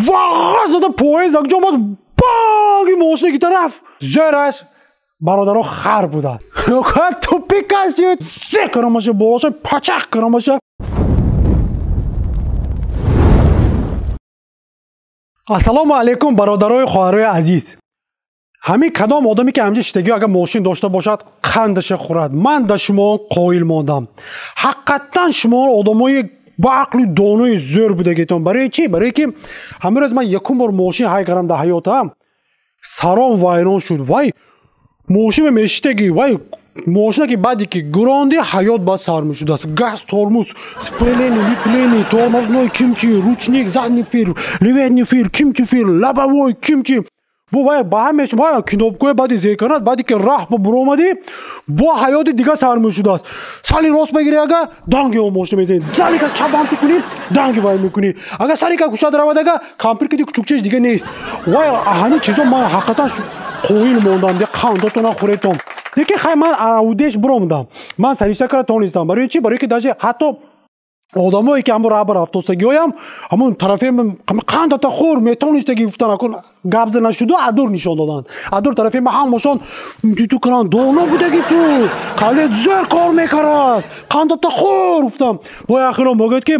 Вағаз зада поезд акҷо омад, банги мошина гита рафт. Зӯраш бародаро хар буданд. Тупик аст, се карамаша болоша пачақ карамаша. Ассалому алайкум, бародарои хоҳарои азиз. Ҳамин кадом одаме ки ҳамҷа шиштагиё, агар мошин дошта бошад, қандаша хӯрад. Ман да шумо қоил мондам. Ҳақиқатан шумо одамои ба ақлу донои зӯр будагитон. Барои чӣ? Барое ки ҳамин рӯз ман якум бор мошин ҳай кардам дар ҳаётам, саром вайрон шуд. Вай мошин мешиштаги, вай мошина ки баъде ки гуронди, ҳаёт ба сар мешудааст. Газ, тормоз, сцепление, липление, тормозной кимчи, ручник, задний фир, левый фир, кимчи фир, лобовой кимчи. Бо вай ба ҳамеш вай кнопкаи баъди зер кард, баъде ки раҳ ба буромадӣ, бо ҳаёти дига сар мешудааст. Сали рост бигирӣ, ага данги он мошина мезанӣ, залика чап ҳам ту кунӣ, данги вай мекунӣ. Ага салика кушад равад, ага кампир киди кучукчааш дига нест. Вай ҳамин чизо ман ҳақиқатан қоил мондам, де қандотона хӯретон. Лекин хай ман аудеш буромадам, ман саришта кара тонистам. Барои чӣ? Барои ки даже ҳатто одамое ки ҳамон раҳбар рафтостагиҳоям ҳамон тарафе қандата хӯр метонистаги гуфтан, акун гап зада нашуду адур нишон доданд. Адур тарафе ма ҳамашон ту кунанд, доно будаги, ту калет зӯр кор мекарааст, қандата хӯр гуфтам. Бо ахиро мегӯяд ки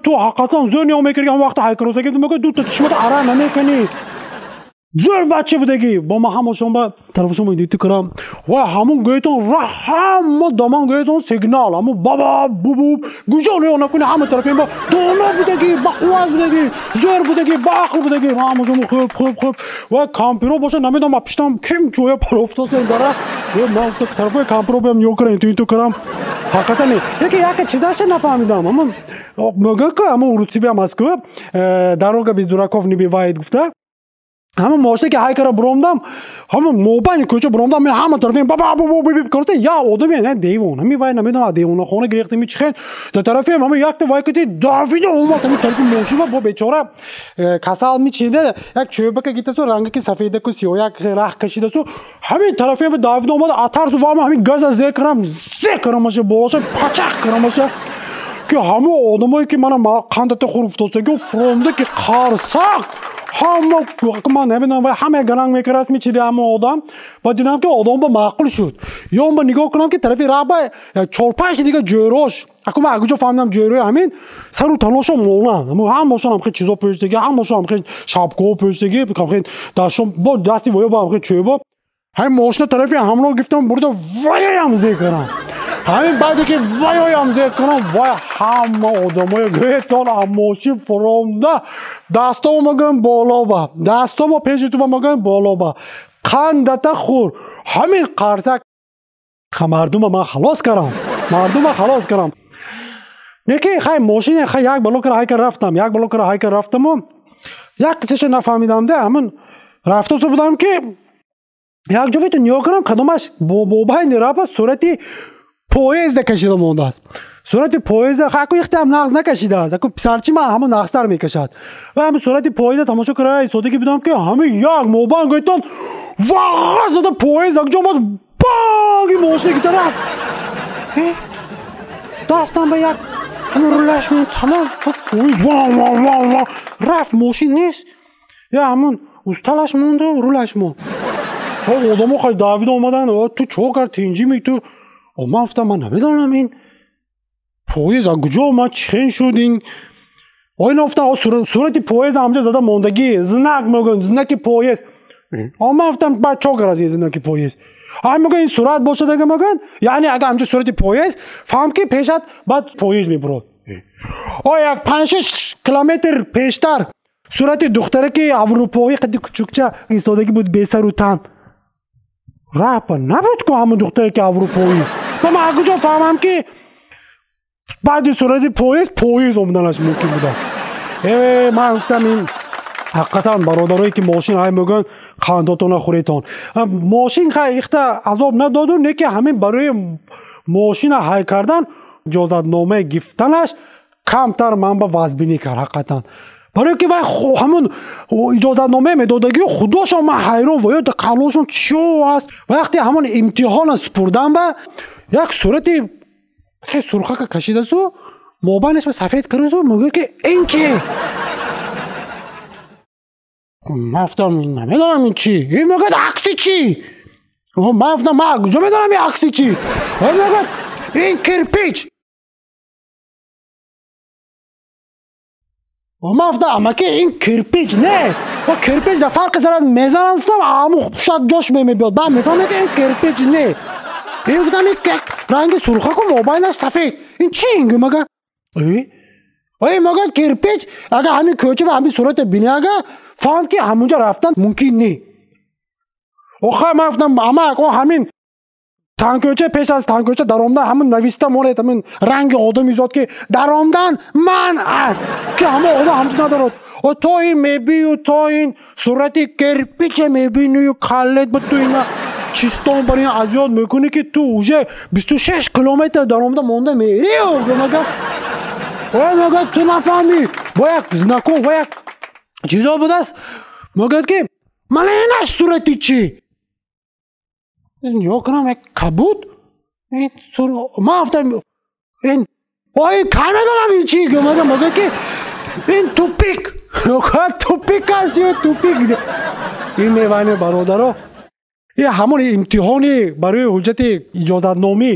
ту ҳақиқатан зӯр ниё мекарди, ҳамон вақта ҳайкаросаги мегӯяд, дута чишмата ара намекунӣ, зӯр бача будагӣ. Бо ма ҳамашон ба тарафашон ту кунам. Ва ҳамон гӯятон ра ҳама даман гӯятон сигнал, ҳамон баба бубу гуҷо ниё накунӣ, ҳама тарафе ба доно будагӣ, бақувват будагӣ, зӯр будагӣ, баақл будагӣ. Ҳамашон хуб хуб хуб. Ва кампиро боша, намедонам пиштам ким ҷоя парофтосем дара. Ман тарафои кампиро биям ниё кунам, инту инту кунам. Ҳақиқатан яке яке чизаша нафаҳмидам. Ҳамон мегӯяд ку, ҳамон урусибиам аст ку, дорога без дураков не бывает гуфта. Ҳама мошина ки ҳай кара буромдам, ҳама мобайни кӯча буромдам, мен ҳама тарафем баба бу бу карта я одаме не девон. Ҳами вай намедонам девонахона гирехтами чихел. Дар тарафем ҳама якта вай кати давида омад ҳами тарафи мошина, бо бечора касал мичида, як чӯбака гитасу, рангаки сафедаку сиёяк раҳ кашидасу, ҳамин тарафем давида омад. Атарсу вама ҳамин газа зер карам, зер карамаша болоша пачақ карамаша ки ҳама одамое ки мана қандата хур уфтостагио фуромда ки қарсақ ҳама. Ман намедонам вай ҳама галанг мекардаст мечиди ҳама одам. Ба дидам ки одам ба маъқул шуд. Ё ба нигоҳ кунам ки тарафи раҳба чор-панҷ дига ҷӯрош. Аку ман куҷо фаҳмидам ҷӯрои ҳамин сару талошо монанд, ҳамашон ҳам хел чизо пӯшидаги, ҳамашон ҳам хел шапкаҳо пӯшидаги, хел дастшон бо дасти воё ба ҳам хел чӯбо. Ҳамин мошина тарафи ҳамроҳ гирифтам, бурда ваёям зер кардам. Ҳамин баъде ки ваёям зер кардам, вай ҳама одамои гӯетон аз мошин фуромда, дастомо мегӯям боло ба дастомо пеши туба мегӯям боло ба қандата хӯр. Ҳамин қарсак мардума ман халос кардам, мардума халос кардам. Неки хай мошине хай як бало кара ҳайка рафтам, як бало кара ҳайка рафтаму як чиша нафаҳмидам де. Ҳамин рафтосо будам ки як ҷо бито нигоҳ кунам, кадомаш бобайни рапа сурати поезда кашида мондааст. Сурати поезда хаку ихтиам нағз накашидааст, аку писарчи ман ҳамон нағзтар мекашад. Ва ҳамин сурати поезда тамошо кара истодаги будам ки ҳамин як мобайн гӯйтон вағаз зада поезд акҷо омад, банги мошина гита рафт. Дастам ба як ҳамин рулаш монд, тамом поезд ван ван ван ван рафт, мошин нест, я ҳамон усталаш монду рулаш монд. Одамо хай давида омаданд, ту чо кард, тинҷими ту? Ман гуфтам, ман намедонам ин поезд аз куҷо омад, чихел шуд ин. Оина гуфтам, сурати поезд ҳамҷа зада мондагӣ, знак мегӯям, знаки поезд. Ман гуфтам, баъд чо кард аз ин знаки поезд? Ҳай мегӯян, ин сурат бошад, ага мегӯян, яъне ага ҳамҷа сурати поезд, фаҳм ки пешат баъд поезд мебурад. О як 5-6 километр пештар сурати духтараки аврупоӣ қади кучукча истодагӣ буд бесару тан. Раҳба набуд ку ҳамон духтараки аврупоӣ. Ба ман аз куҷо фаҳмам ки баъди сурати поезд поезд омаданаш мумкин буда? Э, ман гуфтам, ин ҳақиқатан бародарое ки мошин ҳай мегӯянд, қандотона хӯретон. Мошин хай ихта азоб надоду, не ки ҳамин барои мошина ҳай кардан иҷозатномаи гирифтанаш камтар ман ба вазбинӣ кард ҳақиқатан. Барои ки вай ҳамон иҷозатномае медодагиё худошон ман ҳайрон, ва ё калошон чиё аст. Вақте ҳамон имтиҳона супурдан ба як сурати хе сурхака кашидасу мобайнаш ба сафед кардасу мегӯяд ки ин чи? Ман гуфтам намедонам ин чӣ. Ин мегӯяд акси чӣ? Ман гуфтам ман куҷо медонам ин акси чӣ? Ин мегӯяд ин кирпич. Ман гуфтам амаки ин кирпич не. Кирпич дар фарқи сарат мезанам, гуфтам аму шад ҷош мебиёд. Баъд мефаҳмем ки ин кирпич не. Ин гуфтам ин ранги сурхаку мобайнаш сафед. Ин чӣ ин мага? Ин мегӯяд кирпич агар ҳамин кӯча ва ҳамин сурате бинӣ ага фаҳм ки ҳамунҷо рафтан мумкин не. Охир ман гуфтам амак о ҳамин танкӯча пеш аз танкӯча даромдан ҳамин нависта монед ҳамин ранги одами зод ки даромдан манъ аст ки ҳама одам ҳамчун надорад. То ин мебию то ин сурати кирпиче мебинию каллет ба ту ина чистон бар ин азёд мекунӣ ки ту уже 26 километр даромда монда мерию. Мегӯяд ту нафаҳмӣ. Бо як знаком ва як чизо будааст, мегӯяд ки мана инаш сурати чӣ? Нигоҳ кунам як кабуд. Ман гуфтам ин ой кай медонам ин чӣ? Мегӯяд ки ин тупик. Тупик аст ё тупик. Ин невайне бародаро, ин ҳамон имтиҳони барои ҳуҷҷати иҷозатномӣ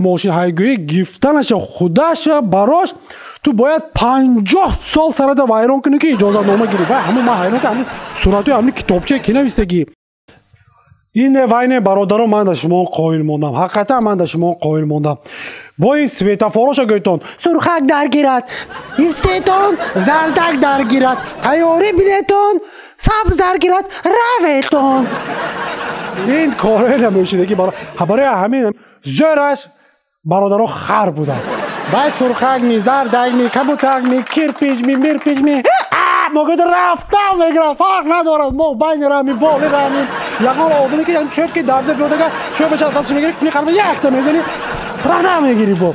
мошин ҳайгӯӣ гирифтанаша худаша барош ту бояд 50 сол сарада вайрон кунӣ ки иҷозатнома гирӣ. Вай ҳамон ман ҳайрон ки ҳамин суратҳои ҳамин китобчае ки навистагӣ. Ин вайне бародаро, ман да шумо қоил мондам, ҳақиқатан ман да шумо қоил мондам. Бо ин светофороша гӯйтон сурхак даргирад, истетон зардак даргирад, тайёрӣ бинетон сабз даргирад, раветон. Ин корҳое намешидагӣ барои ҳамин зӯраш бародаро хар буданд. Бай сурхак ми, зардак ми, кабутак ми, кирпич ми, мирпич ми, могӯяд рафтам мегирад, фарқ надорад, мо байни рамим, боли рамим. Ягон одаме ки чӯб ки дарда биёдага чӯбаша аз дасташ мегирӣ, куни қалба якта мезанӣ, рафтам мегирӣ бо.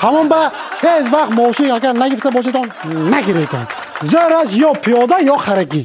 Ҳамон ба ҳеҷ вақт мошин агар нагирифта бошедон нагиретон. Зӯраш ё пиёда ё харакӣ.